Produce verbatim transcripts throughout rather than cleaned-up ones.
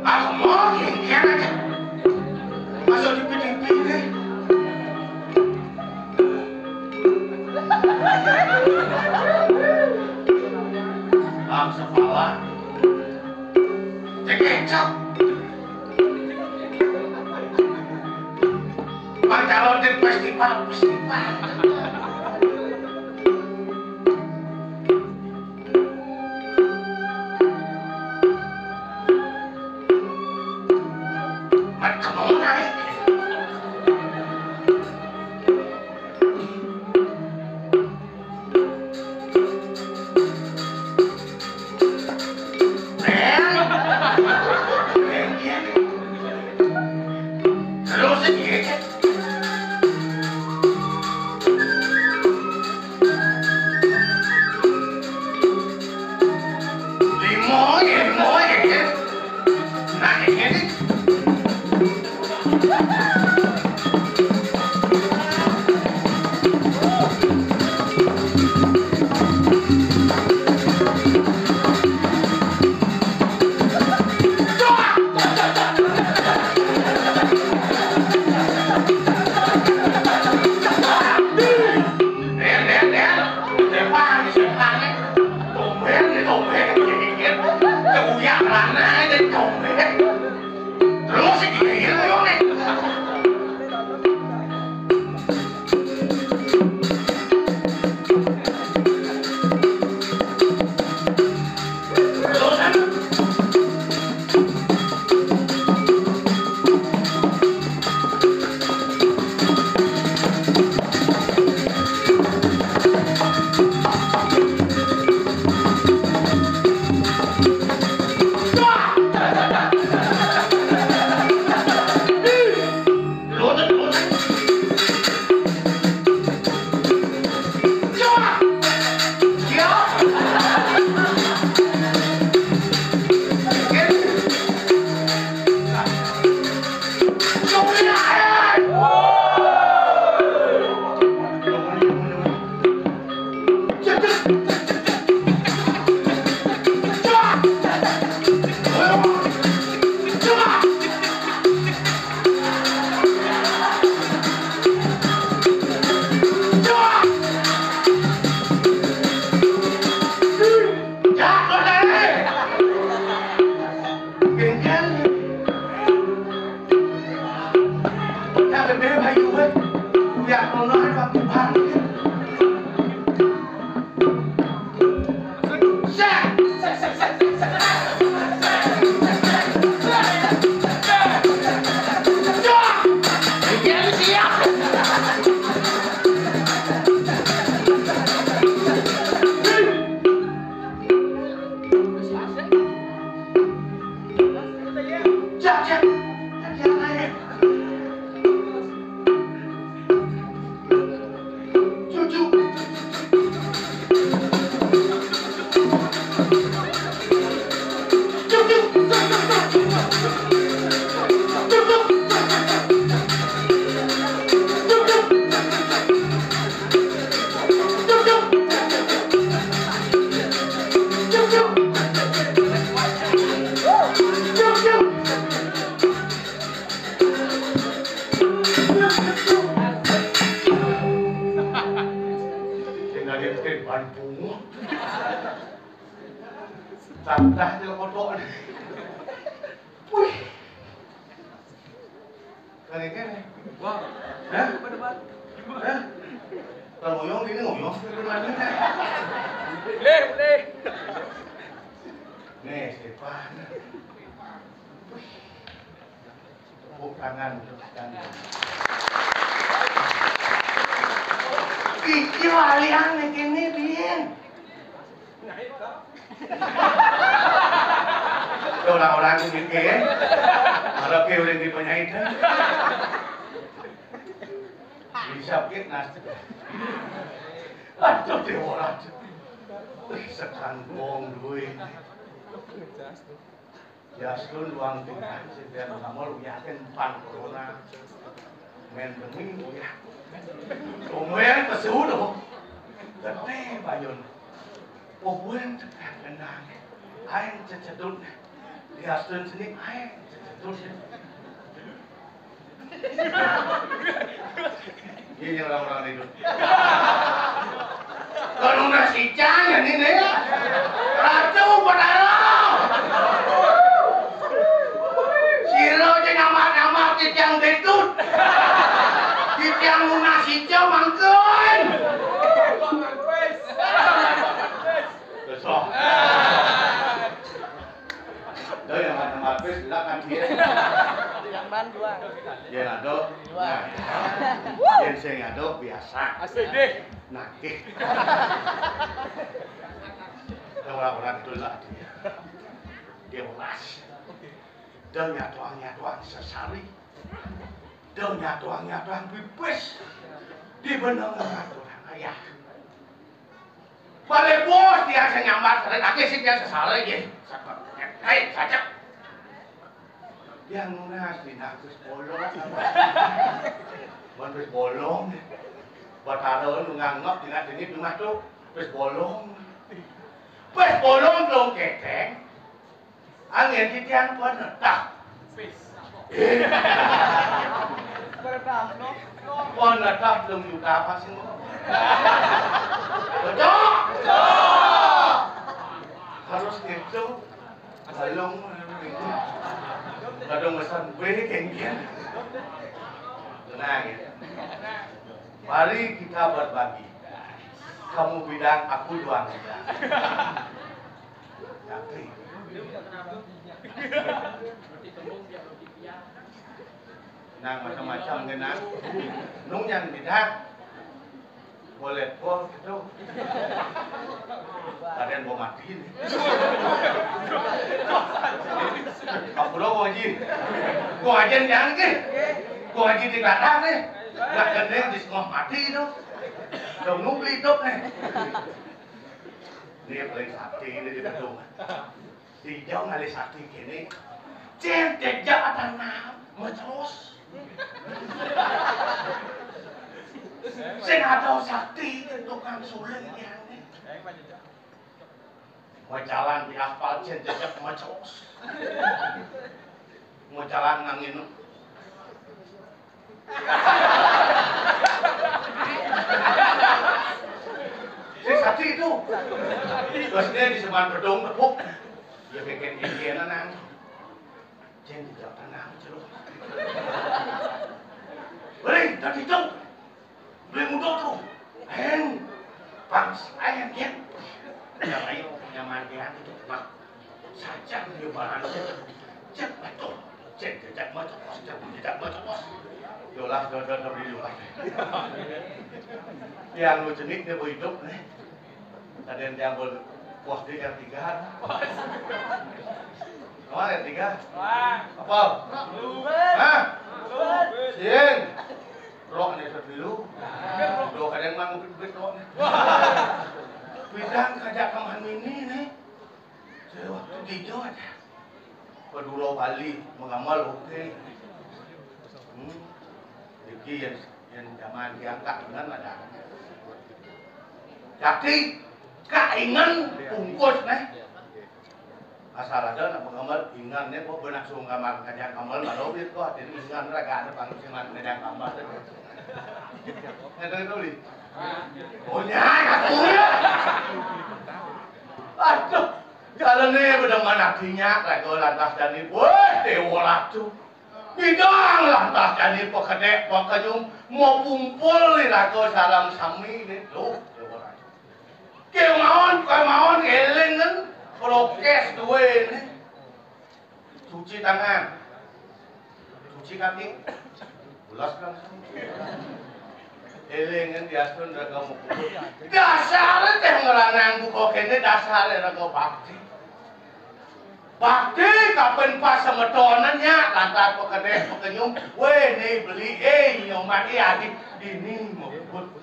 Aku mau kengkeng aja. Masa dipiding-piding. Ah, sekolah. Cekecok. Pancalon di festival, festival. Mat kemana, eh? Tambah aja kotor. Wih. Kali-kali. Wah. Hah? Hah? Kalau ngoyong gini ngoyong. Boleh, boleh. Nih, Stefan. Wih. Tepuk tangan untuk Stefan. Iki walian nih kene, Din. Orang-orang ini ke, kalau ke udah dipenyaita. Bisa ke nas. Aduh, dewa. Sekantong duit. Ya, sun doang tingkah, sing dia ngamul, yakin pan corona. Main demi, ya. Tumben pesu tu. Gede bayun. Pohon cekak kenang. Aing cecedut. Di Asun sini aing cecedut. Ini orang-orang itu. Kalau nasi cang ya ini ya. Ratu Betara. Sira aja nama-nama titiang detut. Titiang lunas ijo mangkun. Besok. Dah yang macam habis, silakan dia. Yang ban dua. Yang ada. Dua. Nah. Yang saya ada biasa. Asik deh. Nah, oke. Orang-orang itulah dia. Dia ulas. Dan nyatuang-nyatuang sesari. Dan nyatuang-nyatuang pipis. Di benang orang ayah. Balik bos, dia saya nyambat, saya kaki sih dia sesare, ya. Hei, saja. Yang nunas di nakus bolong. Mun wis bolong. Batara nu nganggep dina dene rumah tu wis bolong. Wis bolong belum keteng. Angin titiang pun netah. Pun netah belum juta apa sih? Betul. Harus gitu. Balong, kadang pesan kue kengkeng. Tenang ya. Mari kita berbagi. Kamu bidang, aku doang bidang. Tapi nang macam-macam kena. Nung yang bidang. Boleh, oh, gitu. Kalian mau mati nih. Kamu lo, Ko Haji. Ko Haji jangan ke. Ko Haji di belakang nih. Nggak kena di setengah mati itu. Dong nunggu hidup nih. Ini paling sakti ini di gedung. Dijauh ngalih sakti kene. Cen jejak ada nam, mecos. Sing ada sakti tukang suling yang. Mau jalan di aspal cen jejak mecos. Mau jalan nang inu. Si sakti itu. Terus dia di sebuah gedung tepuk. Dia bikin ini nang. Cen tidak tenang, Cuk. Beri, tadi tu. Beli muda tu. Hen. Bang, saya, Ken. Ya, ayo, nyaman dia tu, Bang. Saja dia barang. Cek betul. Cek jejak macam bos, cek jejak macam bos. Yolah, dodo, dodo, di luar. Yang lu jenik dia hidup nih. Ada yang diambil pos di R tiga. Apa R tiga? Wah. Apa? Lu. Hah? Lu. Sin. Rok nih, set dulu. Dua kadang mah ngupit-ngupit rok nih. Bidang kajak kamahan ini nih. Saya waktu tidur aja. Madura Bali, mengamal oke. Hmm. Jadi yang, yang zaman diangkat dengan ada. Jadi, kaingan bungkus nih. Asal ada nak mengamal ingan nih, kok benak suruh ngamal, ngajak ngamal, malah dia kok hati ingan, raga ada pangsiman ngajak ngamal. Nggak tahu itu, Li. Oh, nyai, aku ya. Aduh. Kalane bedemen ati nyak raga lantas jani, weh, Dewa Ratu. Bidang lantas jani pakedek pakenyum, mapumpul iraga sareng sami ne, duh, Dewa Ratu. Kemawon, kemawon, eling kan, prokes duwe ne. Cuci tangan. Cuci kaki. Ulas langsung. Eling kan diastun raga mupuk. Dasare teh ngranang buka kene, dasare raga bakti. Bakti kapen pas semetonan nya, lantas pakedek pakenyum. Weh, ne beli, eh, nyoman, eh, adi, dini mupuk.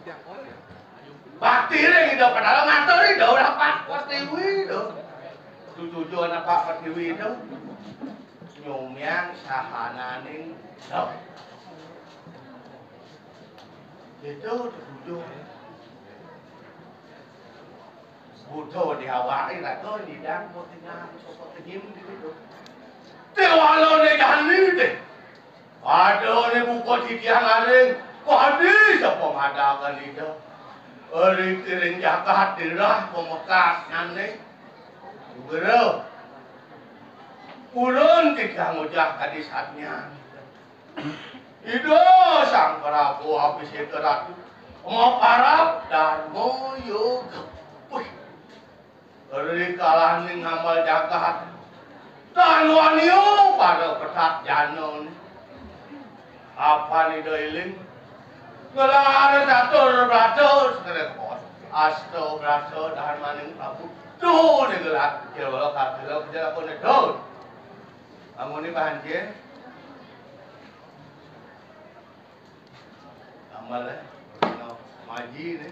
Bakti ring Ida Betara, ngatur Ida ora Pak Pertiwi to. Tujuan Pak Pertiwi to nyumiang sahananing to. Itu tujuan. Buta diawaki raga nyidang, kok tinggal, kok kenyim gitu. Tewalane jani deh. Padane buka titiang aring, kadi sapa madhahaken Ida. Ring-iring jagat dirah pamekasnane. Guru. Purun titiang ngujah kadi satnya. Ida Sang Prabu Abhiseka Ratu. Maparab Dharma Yoga. Wih. Rikalaning ngamal jagat. Tan wani pada petat jana. Apan Ida iling? Gelar catur brata, sekerepot. Asta brata dharmaning Prabu. Tuh, digelar. Kira-kira kata lo, kira-kira. Tuh. Amuni bahan, Jen. Tambah lah. Maji ni.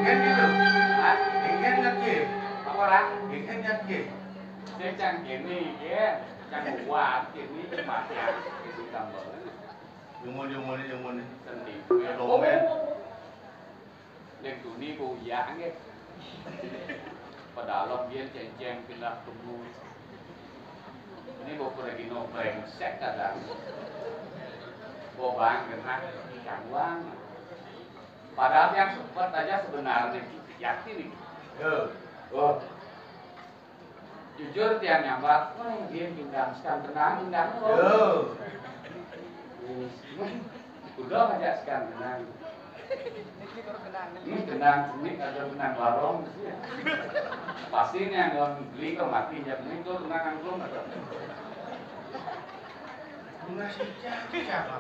Ingin gitu. Ah, ingin ngerti. Apa, Ra? Ingin ngerti. Sing cang kene iki, cang kuat kene iki mati aku sing tambah. Nyumun, nyumun, nyumun. Sendiri. Ya, komen. Deng tuni bau ujang, nggih. Padalem biyen céncéng pindah temu. Ini bau pergi no brengsek kadang. Bau bang genah cangwang. Padahal yang sempet aja sebenarnya yakin nih. Yo. Oh. Jujur tiang nyambat, wah, dia pindang sekarang tenang, pindang. Yo. Udah aja sekarang tenang. Ini tenang, ini ada tenang warung. Pasti ini yang mau beli ke mati, ya, ini tuh tenang angklung atau. Bunga sejak siapa?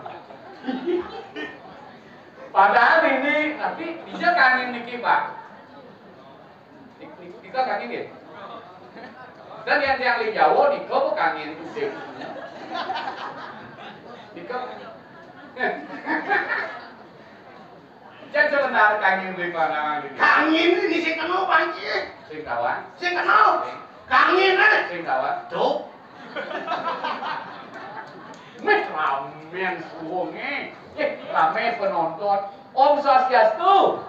Padahal ini, tapi bisa kangin niki, Pak. Nika kangin nggih. Dan yang yang di Jawa nika bu kangin sih. Nika. Jan sebentar kangin di mana gitu. Kangin ini sing kenal panci. Sing kawan. Sing kenal. Kangin eh. Sing kawan. Tuh. Wis ramen suwunge. Eh, rame penonton. Om Swastiastu.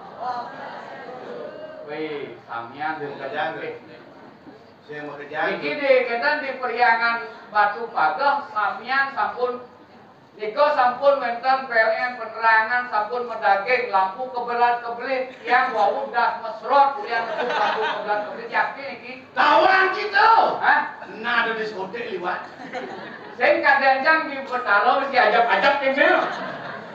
Wih, samian sing makejang, sing makejang. Niki di ketan di Periangan Batu Pageh samian sampun nika sampun wenten P L N penerangan sampun medaging lampu kebelat kebelit yang wau das mesrot yang lampu kebelat kebelit yakin niki. Tawang gitu. Hah? Nah, ada diskotik liwat. Sing kadang-kadang di Betalo si ajab-ajab ini.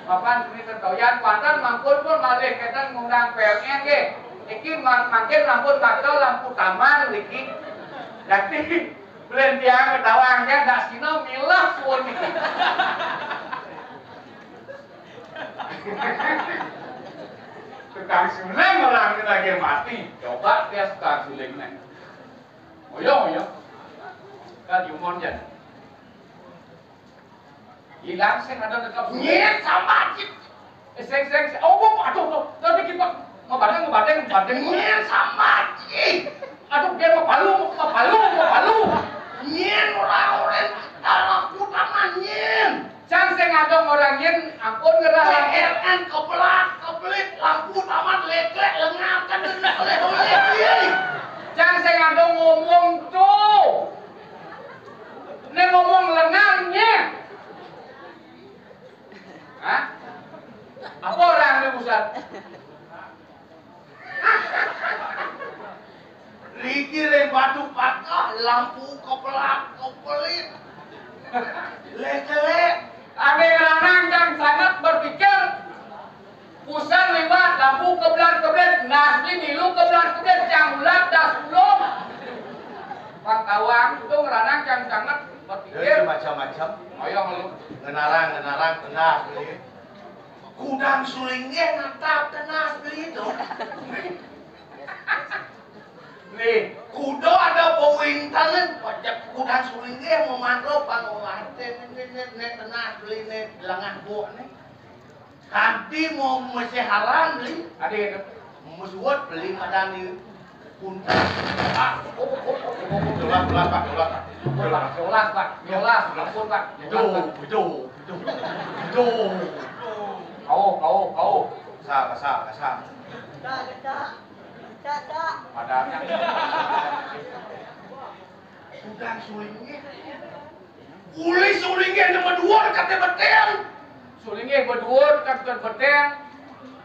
Papan seni tertoyan kuantan mampun pun malih keten ngundang P L N nggih. Iki ma-, mangkin lampun bakal lampu taman niki. Dadi belen tiang ketawa anggen dak sino milah suwun niki. Tukang suling orang lagi mati. Coba dia tukang suling neng. Oyo, oyo. Kan jumon jan. Hilang sing ada tetap nyet sama cip. Eh, sing, sing, sing. Oh, oh, aduh, aduh. Nanti kita ngebadeng, ngebadeng, ngebadeng. Nyet sama cip. Aduh, dia mau palu, mau palu, mau palu. Nyet orang-orang dalam utama nyet. Cang sing ada orang nyet, ampun ngerah. P L N kebelat, kebelit, lampu taman, leklek, lengakan, oleh-oleh. Cang sing ada ngomong tuh. Nek ngomong lengan, nyet. Hah? Apa orang ini, Ustaz? Niki ring Batu Pageh, lampu kebelat, kebelit. Lekelek. Ane lanang kan sangat berpikir. Pusat liwat, lampu keblat-keblit, nah, ini milu keblat-keblit, cang ulat, das ulung. Pang tawang, itu ngeranang cang sangat berpikir. Macam-macam. Ayo, ngeluh. Ngenarang, ngenarang, tenas, beli. Kudang sulinge natap, tenas, beli itu. Nih, kuda ada bawintan, pajak kudang sulinge mau mantau, pang, wah, ini, ini, ini, ini, tenas, beli, ini, lengah buah, nih. Kanti mau mesiharan beli. Ada itu. Mesuat beli madani punten. Ah, oh, oh, oh, oh, oh, dolas, dolas, Pak, dolas, Pak. Dolas, dolas, Pak. Dolas, ampun, Pak. Dolas, Pak. Betul, betul, betul. Betul. Kau, kau, kau. Kasar, kasar, kasar. Cak, cak. Cak, cak. Padahal kan. Sudah sulinge. Uli sulinge ane maduur kate beteng. Sulinge maduur kate beteng.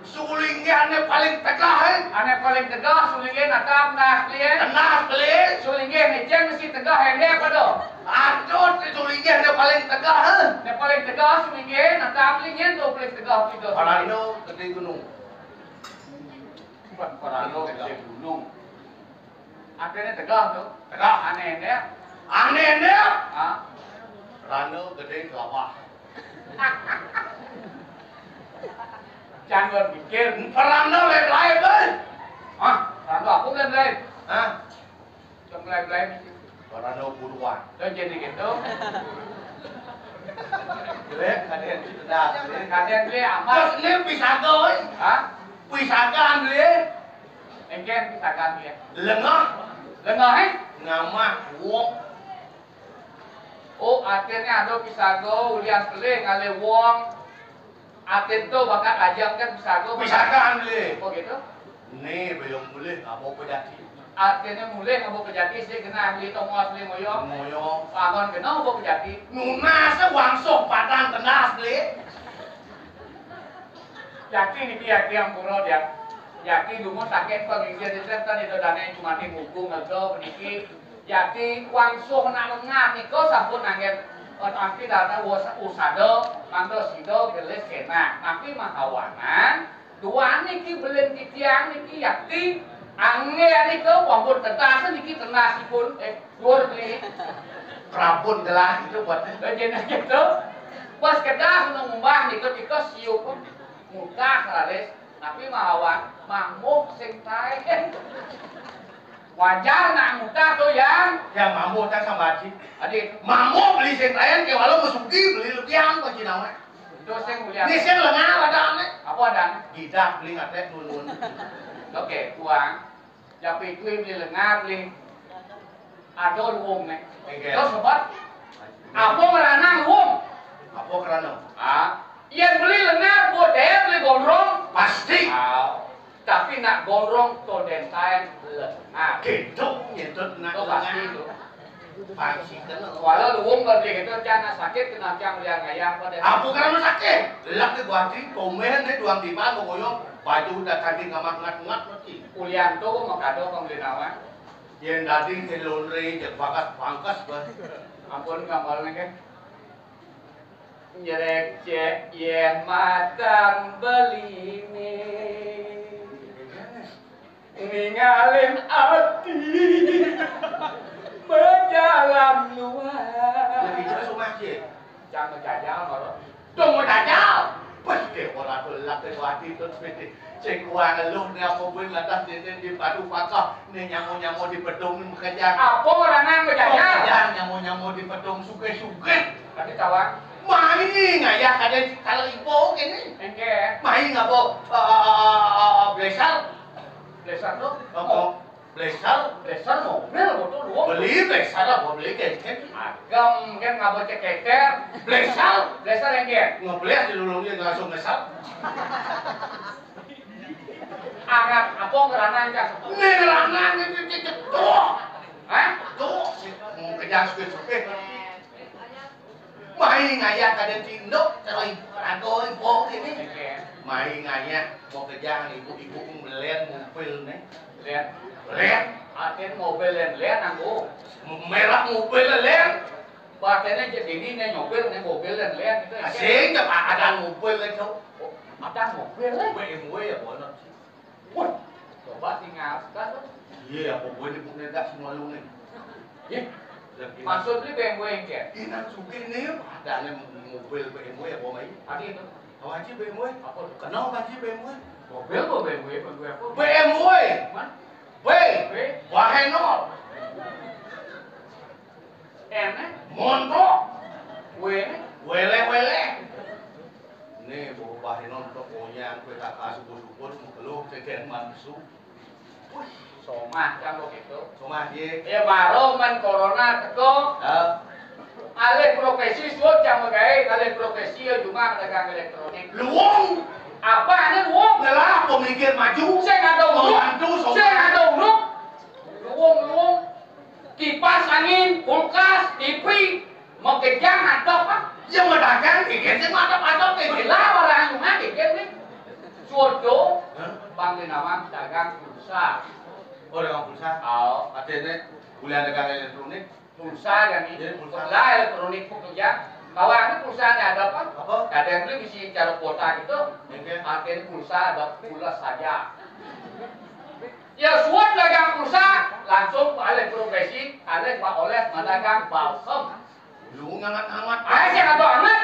Sulinge ane paling tegah, eh. Ane paling tegah sulinge natap nas beli, eh. Nas beli. Sulinge ngeceng mesti tegah ende pada. Aduh, sulinge ane paling tegah, eh. Ane paling tegah sulinge natap beli nyen tu paling tegah kita. Parano gede gunung. Parano gede gunung. Atene tegah tu. Tegah. Ane ende. Ane ende. Ha? Rano gede kelapa. Jangan berpikir. Rano lep-lep, eh. Hah? Rano aku lep-lep. Hah? Cuma lep-lep. Rano buruan. Tu jadi gitu. Lep, kaden sudah. Kaden dia apa? Terus ini pisaga, eh. Hah? Pisaga, Andre. Engken pisagan dia. Lengah. Lengah, eh? Ngamah wong. Oh, akhirnya ada pisago, ulian pelih ngalih wong. Atin tu bakat ajang kan pisago. Pisagan beli. Oh, gitu? Né, belum mulih ngaba ka jati. Artiné mulih ngaba ka jati, sing genah beli tongos, beli ngoyong. Ngoyong. Anggon genah ngaba ka jati. Nunas wangsuh patan tendas, beli. Jati niki jati ampura, ya. Jati dumun sakit panginggih di ten, ten itu dané cuma di buku ngego niki. Jati wangsuh nak lengah nika sampun anggén, eh, anti dana was-, usada, mangda sida gelis kénak. Tapi mahawanan, duaning niki belin titiang niki yakti, anggé nika wambut tetas niki tenasipun, eh, dur beli. Prabun gelah itu buat. Eh, jeneng gitu. Pas kedas nu ngumbah nika, nika siup. Mudah raris, tapi mahawan mamuk sing taén. Wajar nak mudah to, Yang. Ya, mamuk kan sama Haji. Adi. Mamuk beli sing taén, kéwala masugi beli lebihan kok cina mah. Itu sing mulia. Ini sing lengar adané. Apa adané? Gidak beli ngaték nuwun. Oké, tuang. Japi kuwi beli lengar, beli ada luwung né. Nggih. Terus sebab apa ngeranang luwung? Apa ngeranang? Ah, yén beli lengar, bodél beli gondrong. Pasti. Ah, tapi nak gondrong to dénten lengar. Gitu, nyentut nak lengar. Pasti itu. Pasti kena. Walau luwung beli gitu, jangan sakit, kena tiang liang ayah pada. Apa karena sakit? Lelak di buati, komen né duang tiban, pokoknya baju udah tadi ngamat ngat-ngat nanti. Ulian to makado pembeli nawang. Yén dadi ngelonre jeg bakat pangkas, bah. Ampun, gambar nggih. Nyrék cék yén matan beliné. Ningalin ati berjalan luar. Jadi terus rumah sih. Cang ngejajal, mara. Dong ngejajal. Wis, deh, ora gelap, deh, ati, terus, deh. Sing kuang eluh, né, apa kuwi lantas, deh, deh, di batu pakah, né, nyamo-nyamo di bedung, né, makejang. Apa ora nang ngejajal? Makejang, nyamo-nyamo di bedung, sugih-sugih. Tapi tawang. Mai ngayah kadén kalau ibu kéné. Enggak. Mai ngapa, eh, eh, eh, eh, blesar. Blesar to? Apa? Blesar? Blesar mobil, motor, luwung. Beli blesar apa beli kéngkén? Agem, kan ngapa ceketer? Blesar? Blesar yang dia? Ngeblés di lulung dia langsung ngesar. Anak apa ngeranang, Cang? Né ngeranang, né, né, né, tuh. Hah? Tuh, mau kerja suka-suka. Mai ngayah kadén tinduk, cara raga ibu ini. Oke. Mai ngayah, mau kerja ibu-ibu melén mobil né. Lén. Lén. Artinya mobil lén, lén anggo. Merek mobil lén. Artinya jadi ini né nyopir né mobil lén, lén itu. Asing, ada mobil itu. Oh, ada mobil lén. B M W ya, bener. Wah, coba tinggal, kan? Iya, apa boleh punya gas semua lu nih? Ih, maksud lu B M W engké? Inan sugih né, adané mobil B M W apa mai? Tadi itu. Apa aja B M W? Apa? Kenal apa aja B M W? Mobil apa B M W? B M W apa? B M W. Mana? B. B. Wahenor. N. Montok. W. Weleh-weleh. Né, bawa Pak Renon untuk goyang, kue tak kasih syukur-syukur, mau keluh, cekek mansu. Wih. Somah, kan begitu. Somah, iya. Ya, baru man corona teko. Ya. Alih profesi, suwun cang magaé, alih profesi, ya, cuma dagang éléktronik. Luwung. Apa ané luwung? Ngelah, pemikir maju. Sing ada uruk. Membantu, somah. Sing ada uruk. Luwung, luwung. Kipas angin, kulkas, T V, makejang adep, ah. Ya, madagang, kikir sing adep-adep, kikir. Lah, orang rumah, kikir nih. Sodo, hah? Bang Dinawan dagang pulsa. Oh, dagang pulsa? Oh. Artinya, kuliah dagang éléktronik? Pulsa, ya, nih. Iya, pulsa. Lah, éléktronik, pulsa. Kawan, pulsa ada apa? Apa? Kadang beli bisi cara kuota gitu. Oke. Artinya pulsa ada pulsa saja. Ya, suwun dagang pulsa, langsung alih profesi, alih Pak Oleh madagang balsem. Lu ngangat-ngangat. Ayo, sing ada anget.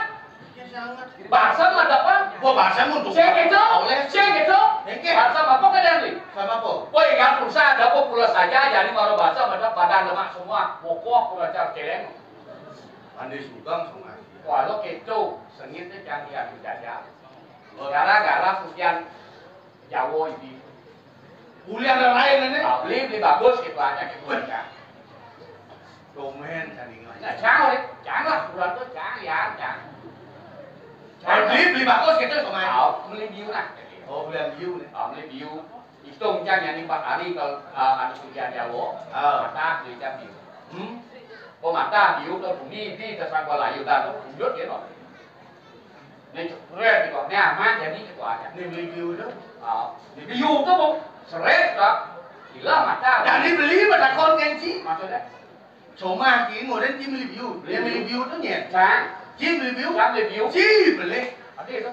Iya, sing anget. Balsem ada apa? Gua balsem untuk Sing itu, Oleh. Sing itu. Engké. Balsem apa kadang beli? Sama apa? Woi, yang pulsa ada apa pula saja, jadi baru balsem ada badan lemak semua. Pokok kurang car celeng. Pandai sugang sama. Walau gitu, sengitnya canggih aku jajan. Gara-gara hujan Jawa ini. Kuliah dan lain ini. Ah, beli, beli bagus gitu aja gitu aja. Domen tadi nggak. Nah, jangan, jangan lah, bulan tuh jangan, ya, jangan. Jangan. Beli, beli bagus gitu, domen. Ah, beli biu lah. Oh, beli biu nih. Ah, beli biu. Itu Dong cang nyani empat hari kalau, ah, anu sucian Jawa. Ah. Mata beli cang biu. Hmm? Kok mata biu ke bumi di tersangka layu dan buyut ya no. Ini cepret gitu. Ini aman jadi gitu aja. Ini beli biu tu. Ah, beli biu tu, Bu. Seret tak? Gila mata. Jadi beli pada kon kenci. Maksudnya? Cuma ki ngoden ki beli biu. Beli biu tu nyet. Cang. Ki beli biu. Cang beli biu. Ki beli. Ada itu.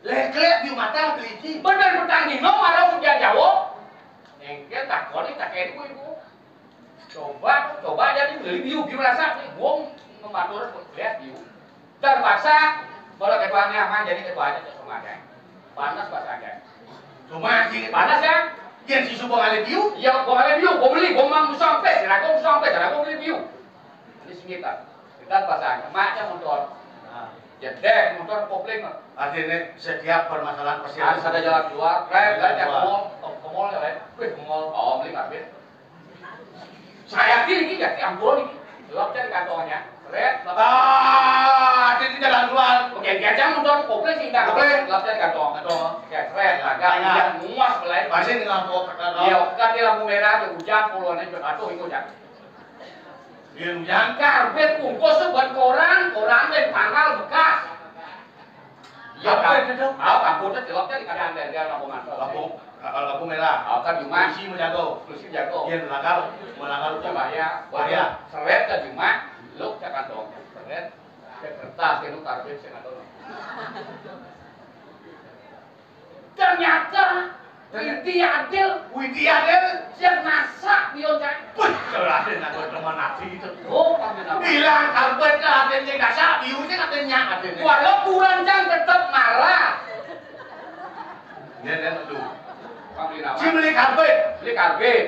Leklek biu mata beli ki. Bener petang dino marau sucian Jawa. Engke takoni tak ibu-ibu. Coba, coba jadi beli biu, biu rasa nih, gua ngematur lihat biu. Terpaksa, kalau ketuanya aman jadi ketua aja tuh sama aja. Panas pas aja. Cuma sih panas ya. Dia si subuh ngalih biu. Iya, gua ngalih biu, gua beli, gua mang sampai, serago sampai, serago beli biu. Ini sekitar. Kita pasang, macam motor. Nah. Jedek motor kopling. Artinya setiap permasalahan pasti harus ada jalan keluar. Kayak banyak mall, ke mall ya, Ren. Wih, ke mall. Oh, beli kabin. Saya kiri ini ya, ampun ini. Lap cari kantongnya. Red, lap. Ah, artinya jalan keluar. Oke, gajah motor kopling sih, enggak. Kopling. Lap cari kantong. Kantong. Oke, red, agak. Iya. Muas mulai. Pasti dengan bawa kantong. Iya, kan di lampu merah tuh hujan, puluhannya juga aduh itu hujan. Yang karbet bungkus tuh buat koran, koran dan tanggal bekas. Iya, apa itu? Ah, kampungnya ciloknya di kadang ada lampu mantel. Lampu, ah, lampu merah. Ah, kan cuma polisi menjago. Polisi jago. Dia melanggar, melanggar hukum. Bahaya. Bahaya. Seret ke cuma, lu cakap dong. Seret. Ke kertas, ke lu karbet, saya nggak tahu. Ternyata Widi Adil, Widi Adil, yang masak di Oncan. Wih, kalau Adil nak buat teman hati itu. Oh, panggil nama. Bilang karbet lah, Adil yang masak, biusnya katanya Adil. Walau kurang can tetap marah. Dia dan lu. Panggil nama. Si beli karbet. Beli karbet.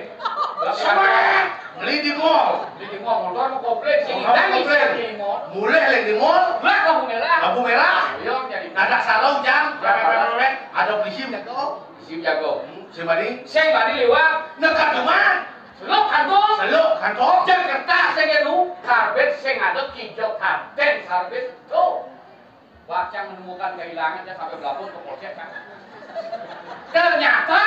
Semangat. Beli di mall. Beli di mall, motor mau kopling. Sini dan kopling di mall. Mulai lagi di mall. Lah, lampu merah. Lampu merah. Ayo, jadi. Nada sarau jam. Ada polisi menjaga. Polisi menjaga. Hmm, si Bani. Si Bani lewat. Nekat rumah. Selok kantor. Selok kantor. Jakarta saya nu. Karbet saya ada kijau karten karbet. Tuh. Wah, cang menemukan kehilangan, dia sampai belapun ke polsek, kan. Ternyata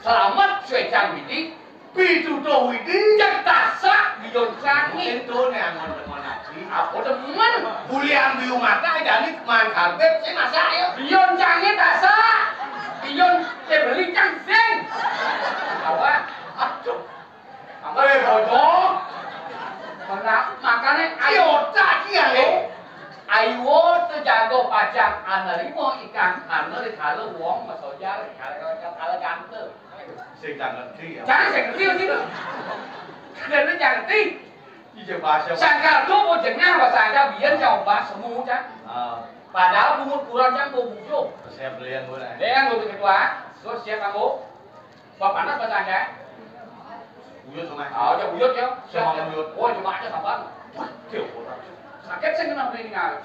selamat suai cang Widi, pituduh Widi, cang tasak bion cang ni. Itu nih yang mau demen aji. Apa demen? Bulian biu mata jadi main karbet, saya masak ya. Bion cang ni tasak. Bion saya beli cang sing. Apa? Aduh. Ambek bodoh. Mana makane ayo tak dia le. Ayo tejago pacang anerimo ikan karena dikala wong masojar kala kala gante. Sing tak ngerti ya. Jangan sing ngerti sih. Karena jangan ngerti. Iya bahasa. Sangkal tu mau jengah bahasa aja biar jauh bahas semua kan. Ah. Padahal bungut kurang kan mau bujung. Saya beli yang gue. Dia yang gue ketua. Terus siap kamu? Wah, panas bahasa Aceh. Buyut sungai. Ah, ya buyut ya. Sama buyut. Oh, cuma aja sabar. Wah, dia orang. Sakit sih kena beli ngal.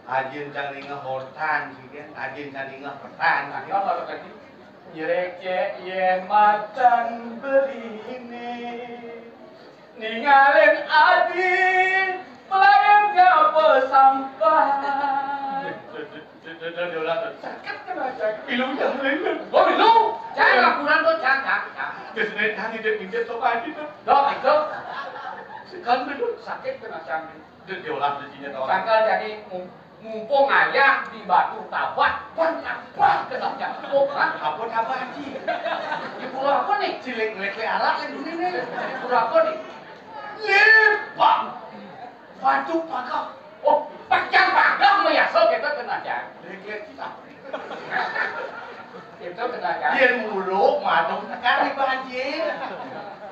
Ajin cang ningeh hortan sih kan. Ajin cang ningeh petan sih kan. Kalau tadi nyerek cek ye matan beli ini. Ningalin adi pelayan ngapa sampah. Sakit kena cak. Ilu yang lain. Oh, ilu. Jangan laporan tu, jangan, jangan, jangan. Kesini tadi dia pinjam sopan kita. Dok, itu. Sekarang dulu sakit kena cak. Dia diolah rezekinya tahu. Sangka jadi mum-, mumpung ayah di batu tabah, pan apa kena cak? Oh, ha? Apa tabah haji? Di pulau apa nih? Cilik ngelek arak yang dunia nih. Di pulau apa nih? Lepak. Batu pagar. Oh, pacang pagar meyasa kita kena cak. Lek-lek kita. Kita kena cak. Dia muluk madung kali banjir.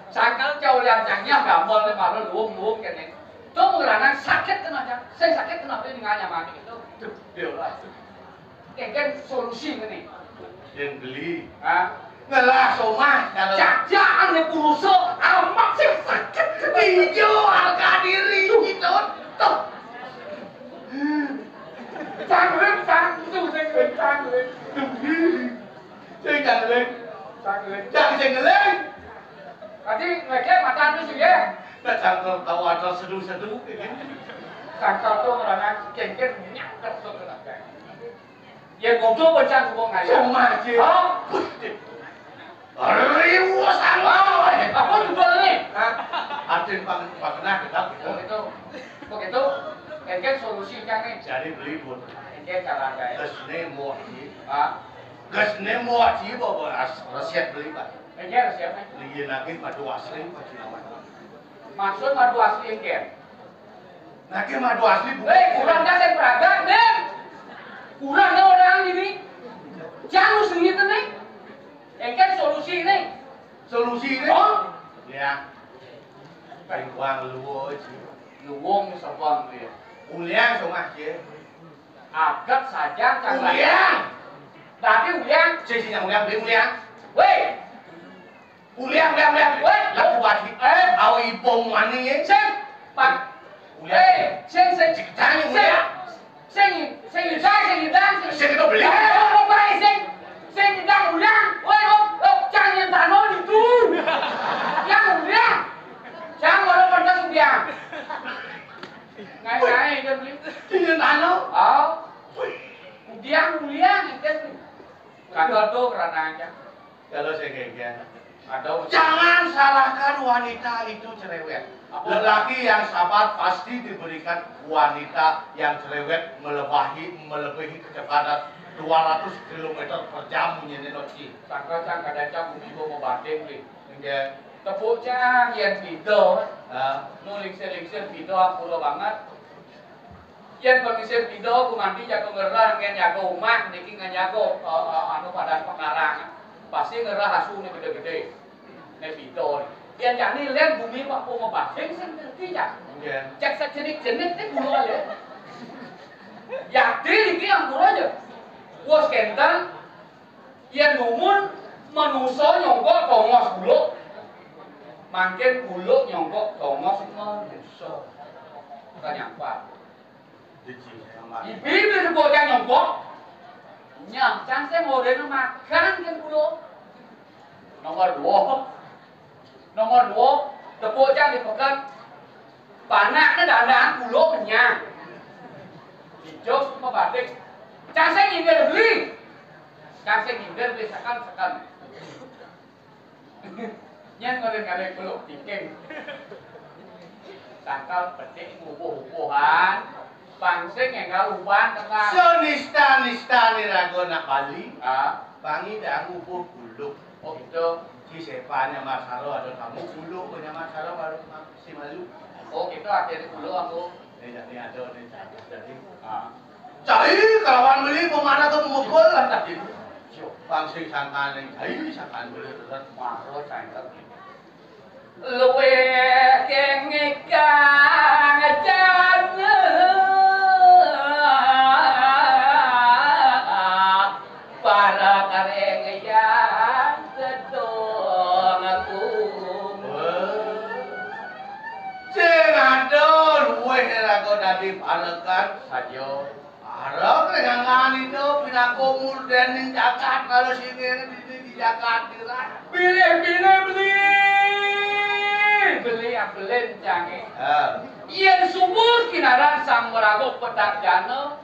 Sangkal jauh yang cangnya gambar ni malu luung-luung kene. Tu mengerana sakit kena cak. Saya sakit kena apa dengan mati itu. Duh, dia lah. Kengken solusi ngene. Yen beli. Hah? Ngelah somah kalau. Jajakan ne pulusa amat sing sakit. Ijo harga diri gitu. Tuh. Cangkring, cangkring, sing cangkring. Sing cangkring. Cangkring. Cang sing ngeling. Tadi ngecek mata tu sih ya. Nah, cangkring tahu ada sedu-sedu ini. Cangkring tu merana kengken nyak kerso kena. Yen bodoh pun cang ngomong aja. Cuma aja. Hah? Putih. Riwus angin. Apa juga nih? Hah? Adén pang-, panggenah tetap gitu. Begitu. Begitu. Engké solusi kan nih. Jadi beli buat. Engké cara aja ya. Gesné mau aji. Hah? Gesné mau aji bawa res-, resep beli, Pak. Engké resep, Pak. Beli lagi madu asli, Pak Cinawan. Maksud madu asli engké? Nah, ki madu asli, Bu. Eh, kurang kasih peragak, Nen. Kurang orang ini. Jangan sengit nih. Engké solusi nih. Solusi nih? Oh? Ya. Kayu uang luwo aja. Luwung sabang dia. Uliang somah, ya. Agat saja, Cang. Uliang. Tapi uliang. Sing, sing, uliang, beli uliang. Wéh. Uliang, uliang, uliang. Wéh. Laku badi. Eh, au ipung mani, ya. Sing. Pak. Uliang. Eh, sing, sing. Cik, jangan, sing. Uliang. Sing, sing, sing, sing, sing, sing. Sing itu beli. Eh, oh, oh, baik, sing. Sing, sing, uliang. Wéh, oh, oh, jangan yang tanah itu. Yang uliang. Jangan kalau pernah uliang. Ngai-ngai, dia beli. Jangan tanah. Oh. Uliang, uliang, itu. Kagak tuh, kerana aja. Kalau saya kayak gini. Ada usaha. Jangan salahkan wanita itu cerewet. Apa? Lelaki yang sabar pasti diberikan wanita yang cerewet melebihi, melebihi kecepatan dua ratus kilometer per jam, bunyinya, Noci. Sangka, sangka daca bumi gua mau banding nih. Enggak. Tepuk cang, yang gitu. Hah? Nu lingsir-lingsir gitu, ampura banget. Yén pemimpin pida gumanti jaga ngerah, yén jaga omah niki ngejaga, eh, eh, anu, padan pekarangan. Pasti ngerah asu né gedé-gedé. Né pida. Yén jani lén bumi Pak Punggebading sing ngerti ya. Nggih. Cek sajenik-jenik té kula ya. Yakti niki ampura ya. Wes kénten yén dumun manusa nyongkok tongos buluk. Mangkin buluk nyongkok tongos manusa. Kanyapa? Ibi, ibi bocah nyongkok. Nyah, cang sing orina makan kan kula. Nomor dua. Nomor dua, tepuk cang di peken. Panakna dandan kula kenyang. Dijos sama batik. Cang sing nyindir beli. Cang sing nyindir beli seken, seken. Nyén ngalih-ngalih peluk tiking. Sangkal petik ngubuh-ubuhan, pangsing énggal uban tenang. Senista-nista niraga nak Bali. Ah. Pangi dah ngubuh buluk. Oh, gitu. Si sepan nyamar saro ada tamu buluk, nyamar saro baru si malu. Oh, gitu, akhirnya buluk aku. Né dadi ada né cai dadi. Ah. Cai kalawan beli pemana tuh mukul lah tadi. Yo, pangsing sangkan né cai sangkan beli terus maro cai. Luwih kenging kang jana. Para karing yang sedang aku. Sing ada luwih raga dadi parekan saja. Arep ringangan itu pinangko murdaning jagat kalau sing di, di, di jagat dirah. Pilih-pilih beli. Beli abelin jange. Ah. Yen subur kinaran sang maraga petak jana,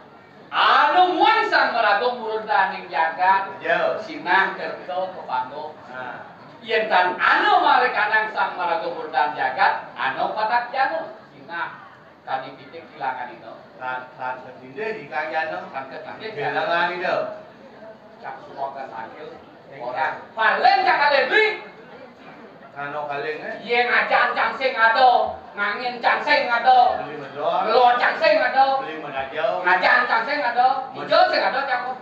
anu muan sang maraga murdaning jagat. Ya. Sinah kerta kepanggo. Nah. Yen tan anu marikanang sang maraga murdan jagat, anu patak jana. Sinah. Kadi pitik kilangan itu. Tan, tan ketindih di kang jana. Tan ketindih. Kilangan itu. Cak sumokan akil. Orang. Paling cak kalih beli. Ngano kalih, eh? Yen ajan cang sing ada, ngangin cang sing ada. Beli medon. Lo cang sing ada. Beli medaja. Ngajan cang sing ada. Ijo sing ada cang.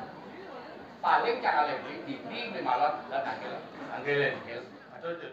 Paling cak kalih beli, beli, beli malon dan akil. Akil. Akil. Aduh, aduh.